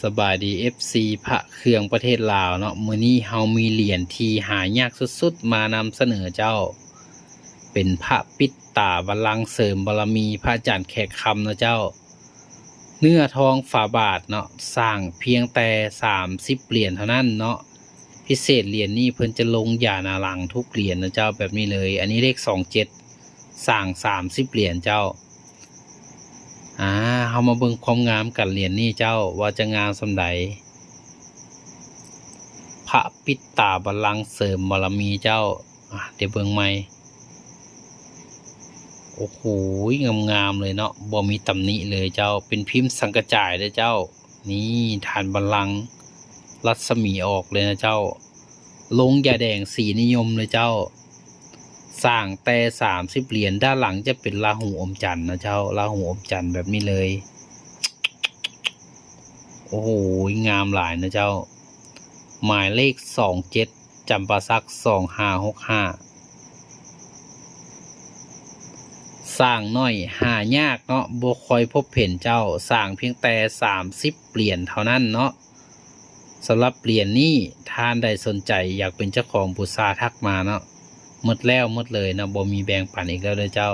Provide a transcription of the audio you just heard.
ສະບາຍດີ ເອັຟຊີ ພະເຄື່ອງປະເທດລາວເນາະ, ມື້ນີ້ເຮົາມີຫຼຽນທີ່ຫາຍາກສຸດໆມານຳສະເໜີເຈົ້າ, ເປັນພະປິດຕາບັນລັງເສີມບາລະມີ ພະອາຈານແຂກຄຳເນາະເຈົ້າ. ເນື້ອທອງຝາບາດເນາະ, ສ້າງພຽງແຕ່ສາມສິບຫຼຽນເທົ່ານັ້ນເນາະ. ພິເສດຫຼຽນນີ້ເພິ່ນຈະລົງຢາໜາຫຼັງທຸກຫຼຽນເນາະເຈົ້າ, ແບບນີ້ເລີຍ. ອັນນີ້ເລກສອງເຈັດ ສ້າງສາມສິບຫຼຽນເຈົ້າ. ອາ ເຮົາມາເບິ່ງຄວາມງາມກັນ ຫຼຽນນີ້ເຈົ້າ ວ່າຈະງາມສ່ຳໃດ. ພະປິດຕາບັນລັງເສີມບາລະມີເຈົ້າ. ອາ ດຽວເບິ່ງໃໝ່. ໂອ້ໂຫ ງາມໆເລີຍເນາະ, ບໍ່ມີຕຳໜິເລີຍເຈົ້າ. ເປັນພິມສັງກະຈາຍເດີ້ເຈົ້າ. ນີ້ ທານບັນລັງ ລັດສະໝີອອກເລີຍນະເຈົ້າ. ລົງຢາແດງສີນິຍົມເລີຍເຈົ້າ. ສ້າງແຕ່ສາມສິບຫຼຽນ, ດ້ານຫຼັງຈະເປັນລາຫູອົມຈັນນະເຈົ້າ, ລາຫູອົມຈັນແບບນີ້ເລີຍ. ໂອ້ໂຫ ງາມຫຼາຍນະເຈົ້າ. ໝາຍເລກສອງເຈັດ ຈຳປາສັກ ສອງຫ້າຫົກຫ້າ. ສ້າງນ້ອຍຫາຍາກເນາະ, ບໍ່ຄ່ອຍພົບເຫັນເຈົ້າ. ສ້າງພຽງແຕ່ສາມສິບຫຼຽນເທົ່ານັ້ນເນາະ. ສຳລັບຫຼຽນນີ້ ທ່ານໃດສົນໃຈຢາກເປັນເຈົ້າຂອງບູຊາ ທັກມາເນາະ. ໝົດແລ້ວໝົດເລີຍເນາະ, ບໍ່ມີແບ່ງປັນອີກແລ້ວເດີ້ເຈົ້າ.